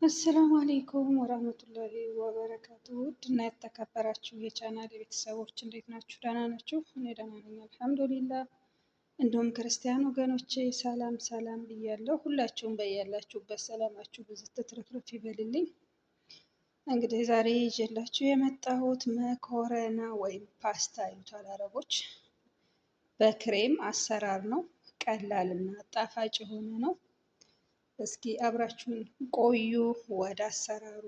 አሰላሙ አለይኩም ወራህመቱላሂ ወበረካቱ። ውድና የተከበራችሁ የቻናል ቤተሰቦች እንዴት ናችሁ? ደህና ናችሁ? እኔ ደህና ነኝ አልሐምዱሊላህ። እንዲሁም ክርስቲያን ወገኖቼ ሰላም ሰላም ብያለሁ። ሁላችሁም በያላችሁበት ሰላማችሁ ብዙ ትትረፍረፍ ይበልልኝ። እንግዲህ ዛሬ ይዤላችሁ የመጣሁት መኮረና ወይም ፓስታ ይሉታል አረቦች፣ በክሬም አሰራር ነው። ቀላልና ጣፋጭ የሆነ ነው። እስኪ አብራችሁን ቆዩ። ወደ አሰራሩ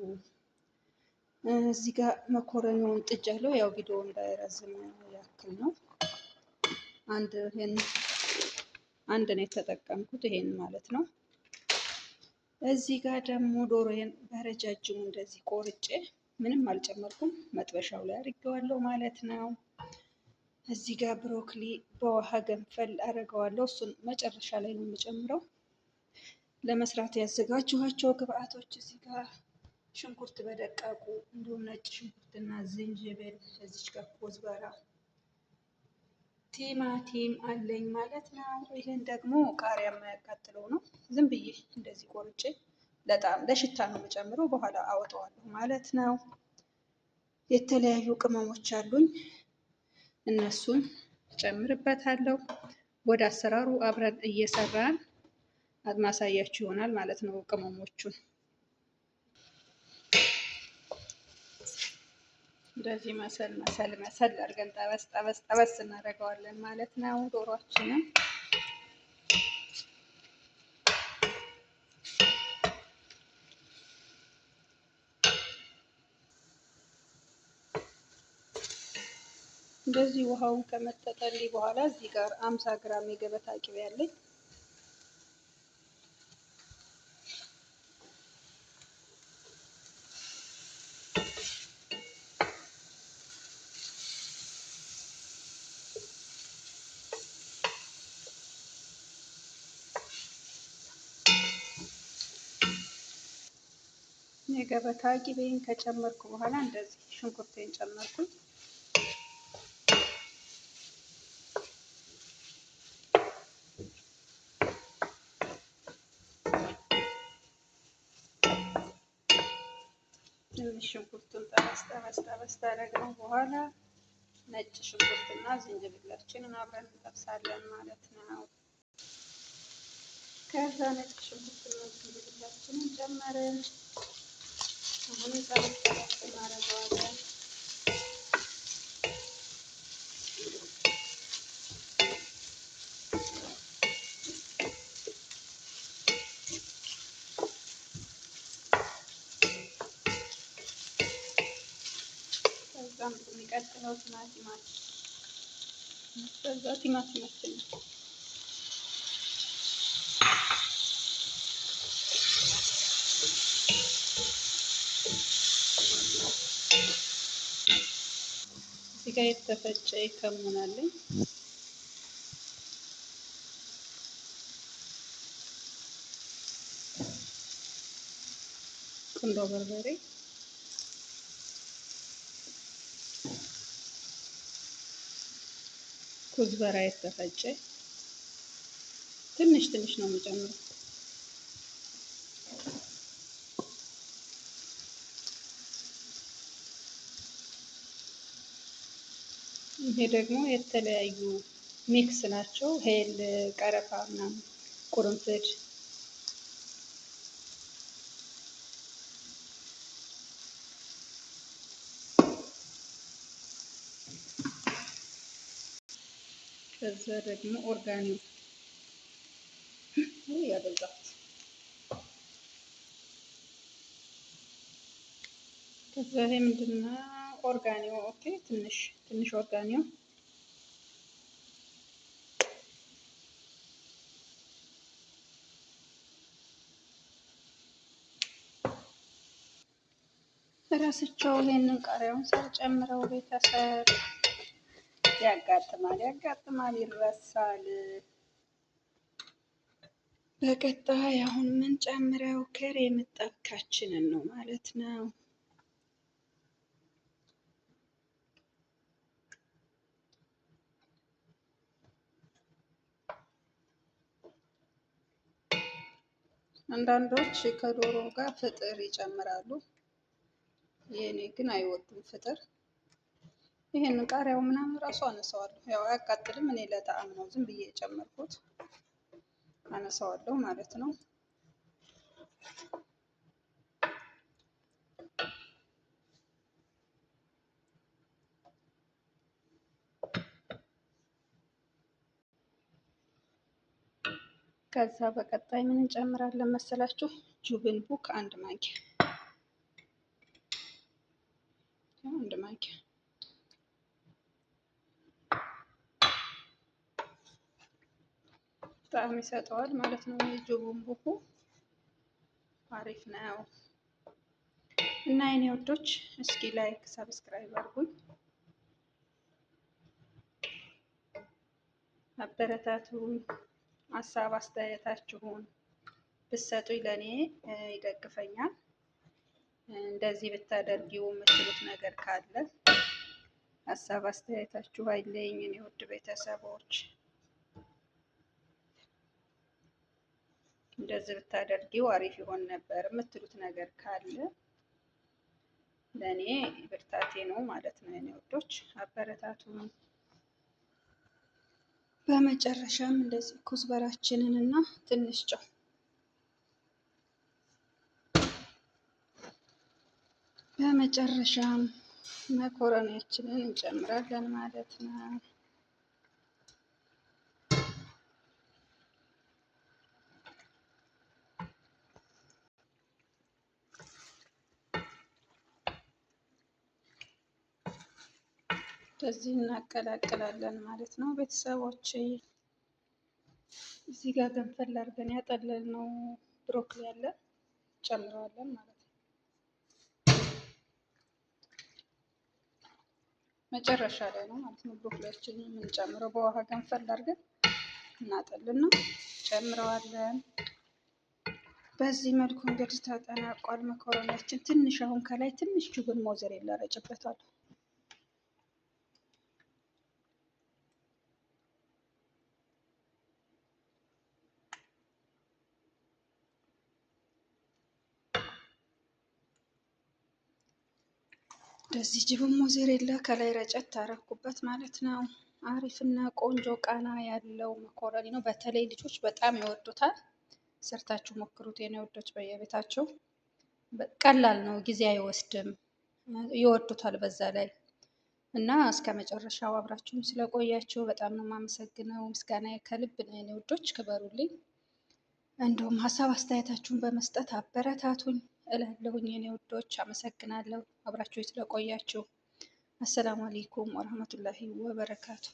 እዚህ ጋር መኮረኒውን ጥጃለሁ። ያው ቪዲዮ እንዳይረዝም ያክል ነው። አንድ ይሄን አንድ ነው የተጠቀምኩት፣ ይሄን ማለት ነው። እዚህ ጋር ደግሞ ዶሮዬን በረጃጅሙ እንደዚህ ቆርጬ ምንም አልጨመርኩም፣ መጥበሻው ላይ አድርጌዋለሁ ማለት ነው። እዚህ ጋር ብሮኮሊ በውሃ ገንፈል አደርገዋለሁ። እሱን መጨረሻ ላይ ነው የምጨምረው። ለመስራት ያዘጋጀኋቸው ግብአቶች እዚህ ጋር ሽንኩርት በደቃቁ እንዲሁም ነጭ ሽንኩርትና ዝንጅብል፣ እዚች ጋር ኮዝበራ፣ ቲማቲም አለኝ ማለት ነው። ይህን ደግሞ ቃሪያ የማያቃጥለው ነው። ዝም ብዬ እንደዚህ ቆርጬ ለጣም ለሽታ ነው የምጨምረው። በኋላ አወጣዋለሁ ማለት ነው። የተለያዩ ቅመሞች አሉኝ፣ እነሱን ጨምርበታለሁ። ወደ አሰራሩ አብረን እየሰራን ማሳያችሁ ይሆናል ማለት ነው። ቅመሞቹን እንደዚህ መሰል መሰል መሰል አድርገን ጠበስ ጠበስ ጠበስ እናደርገዋለን ማለት ነው ዶሯችንን። እንደዚህ ውሃውን ከመጠጠልኝ በኋላ እዚህ ጋር 50 ግራም የገበታ ቅቤ አለኝ። የገበታ ቅቤን ከጨመርኩ በኋላ እንደዚህ ሽንኩርቴን ጨመርኩኝ። ትንሽ ሽንኩርቱን ጠበስ ጠበስ ጠበስ ታደረግነው በኋላ ነጭ ሽንኩርትና ዝንጅብላችንን አብረን እንጠብሳለን ማለት ነው። ከዛ ነጭ ሽንኩርትና ዝንጅብላችንን ጨመርን። አሁን ጠበስ ጠበስ እናደርገዋለን። ከዛም የሚቀጥለው ቲማቲማችን ከዛ ቲማቲማችን ነው። እዚህ ጋር የተፈጨ ከሙን አለኝ። ቁንዶ በርበሬ፣ ኩዝበራ የተፈጨ ትንሽ ትንሽ ነው የምጨምረው። ይሄ ደግሞ የተለያዩ mix ናቸው። ሄል፣ ቀረፋ ምናምን፣ ቁርንፍድ ከዛ ደግሞ oregano ያበዛት። ከዛ ይሄ ምንድነው? oregano። Okay፣ ትንሽ ትንሽ oregano። እረስቸው ይሄንን ቃሪያውን ሳልጨምረው ቤተሰብ ያጋጥማል ያጋጥማል፣ ይረሳል። በቀጣይ አሁን ምን ጨምረው ክሬም ጠብካችንን ነው ማለት ነው። አንዳንዶች ከዶሮ ጋር ፍጥር ይጨምራሉ። የእኔ ግን አይወዱም ፍጥር። ይሄንን ቃሪያው ምናምን ራሱ አነሳዋለሁ። ያው አያቃጥልም። እኔ ለጣዕም ነው ዝም ብዬ የጨመርኩት፣ አነሳዋለሁ ማለት ነው። ከዛ በቀጣይ ምን እንጨምራለን መሰላችሁ? جبن ቡክ 1 ማንኪያ፣ 1 ማንኪያ። ጣዕም ይሰጠዋል ማለት ነው። የ جبن ቡኩ አሪፍ ነው። እና የኔ ውዶች እስኪ like subscribe አድርጉኝ፣ አበረታቱኝ። ሀሳብ አስተያየታችሁን ብትሰጡኝ ለእኔ ይደግፈኛል። እንደዚህ ብታደርጊው የምትሉት ነገር ካለ ሀሳብ አስተያየታችሁ አይለየኝ። የኔ ውድ ቤተሰቦች፣ እንደዚህ ብታደርጊው አሪፍ ይሆን ነበር የምትሉት ነገር ካለ ለእኔ ብርታቴ ነው ማለት ነው። የኔ ውዶች፣ አበረታቱን። በመጨረሻም እንደዚህ ኩዝበራችንን እና ትንሽ ጨው፣ በመጨረሻም መኮረኒያችንን እንጨምራለን ማለት ነው። እንደዚህ እናቀላቅላለን ማለት ነው ቤተሰቦች። እዚህ ጋር ገንፈል አድርገን ያጠለልነው ብሮኮሊ አለ፣ ጨምረዋለን ማለት ነው። መጨረሻ ላይ ነው ማለት ነው ብሮኮሊያችንን የምንጨምረው። በውሃ ገንፈል አድርገን እናጠልና ጨምረዋለን። በዚህ መልኩ እንግዲህ ተጠናቋል መኮረኒያችን። ትንሽ አሁን ከላይ ትንሽ جبن ሞዘሬላ ረጭበታለሁ። እንደዚህ جبن ሞዘሬላ ከላይ ረጨት ታረኩበት ማለት ነው። አሪፍና ቆንጆ ቃና ያለው መኮረኒ ነው። በተለይ ልጆች በጣም ይወዱታል። ሰርታችሁ ሞክሩት የኔ ውዶች፣ በየቤታችሁ። ቀላል ነው፣ ጊዜ አይወስድም፣ ይወዱታል በዛ ላይ። እና እስከ መጨረሻው አብራችሁን ስለቆያችሁ በጣም ነው የማመሰግነው። ምስጋና ከልብ ነው የኔ ውዶች፣ ክበሩልኝ። እንዲሁም ሀሳብ አስተያየታችሁን በመስጠት አበረታቱኝ እላለሁኝ የኔ ውዶች። አመሰግናለሁ አብራችሁ ስለቆያችሁ። السلام عليكم ورحمة الله وبركاته።